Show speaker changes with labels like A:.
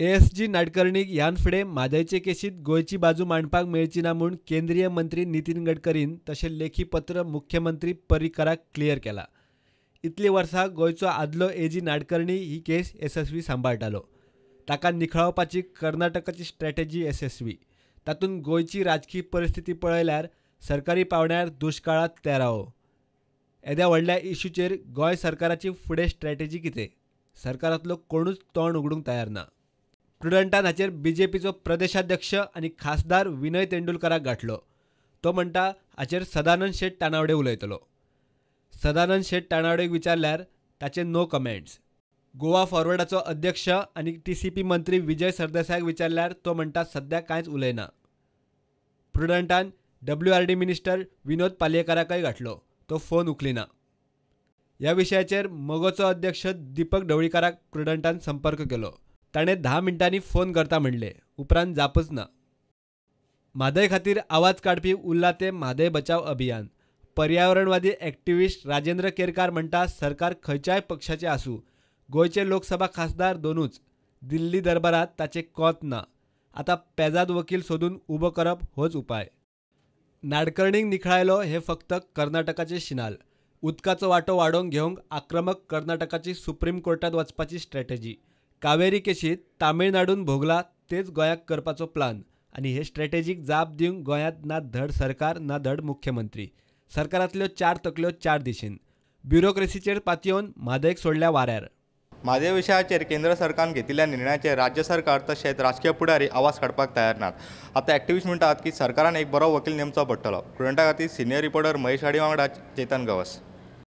A: ASG नाडकर्णीक ह्यान फुडें म्हादयचे केशींत गोंयची बाजू मांडपाक मेळची ना म्हूण केंद्रीय मंत्री नितीन गडकरीन तशें लेखी पत्र मुख्यमंत्री पर्रीकराक क्लियर केला. इतलीं वर्सां गोंयचो आदलो एजी नाडकर्णी ही केस येसस्वी सांबाळटालो. ताका निखळावपाची कर्नाटकाची स्ट्रॅटेजी येसस्वी. तातूंत गोंयची राजकी परिस्थिती पळयल्यार सरकारी पांवड्यार दुश्काळांत तेरावो. येद्या व्हडल्या इश्यूचेर गोंय सरकाराची फुडें स्ट्रॅटेजी कितें? सरकारांतलो कोणूच तोंड उगडूंक तयार ना. प्रुडंटान हाचेर बीजेपीचो प्रदेशाध्यक्ष आनी खासदार विनय तेंडुलकराक गांठलो. तो म्हणटा हाचेर सदानंद शेट तानावडे उलयतलो. सदानंद शेट तानावडेक विचारल्यार ताचे नो कमेंट्स. गोवा फॉरवर्डाचो अध्यक्ष आनी टीसीपी मंत्री विजय सरदेसायाक विचारल्यार तो म्हणटा सद्या कांयच उलयना. प्रुडंटान डब्ल्यूआरडी मिनिस्टर विनोद पालयेकाराकय गांठलो. तो फोन उखलिना. ह्या विशयाचेर मगोचो अध्यक्ष दीपक ढवळीकाराक प्रुडंटान संपर्क केलो. ताणें 10 मिनटांनी फोन करता म्हणलें, उपरांत जापच ना. म्हादय खातीर आवाज काडपी उरला तें म्हादय बचाव अभियान. पर्यावरणवादी एक्टिविस्ट राजेंद्र केरकार म्हणटा सरकार खंयच्याय पक्षाचें आसूं, गोंयचे लोकसभा खासदार दोनूच. दिल्ली दरबारांत ताचें कोत ना. आतां पेजाद वकील सोदून उबो करप होच उपाय. नाडकर्णीक निखळायलो हें फक्त कर्नाटकाचें शिनाल. उदकाचो वांटो वाडोवन घेवंक आक्रमक कर्नाटकाची सुप्रीम कोर्टांत वचपाची स्ट्रॅटेजी. कावेरी केशींत तामिळनाडून भोगला तेच गोंयाक करपाचो प्लान. आनी हे स्ट्रॅटेजीक जाप दिवंक गोंयांत ना धड सरकार ना धड मुख्यमंत्री. सरकारांतल्यो 4 तकल्यो 4 दिशेन. ब्युरोक्रेसीचेर पातयेवन म्हादयक सोडल्या वाऱ्यार.
B: म्हादय विशयाचेर केंद्र सरकारान घेतिल्ल्या निर्णयाचेर राज्य सरकार तशेंच राजकीय फुडारी आवाज काडपाक तयार नात. आतां एक्टिविस्ट म्हणटात की सरकारान एक बरो वकील नेमचो पडटलो. प्रुडंटा खातीर सिनियर रिपोर्टर महेश गाडी वांगडा चेतन गवस.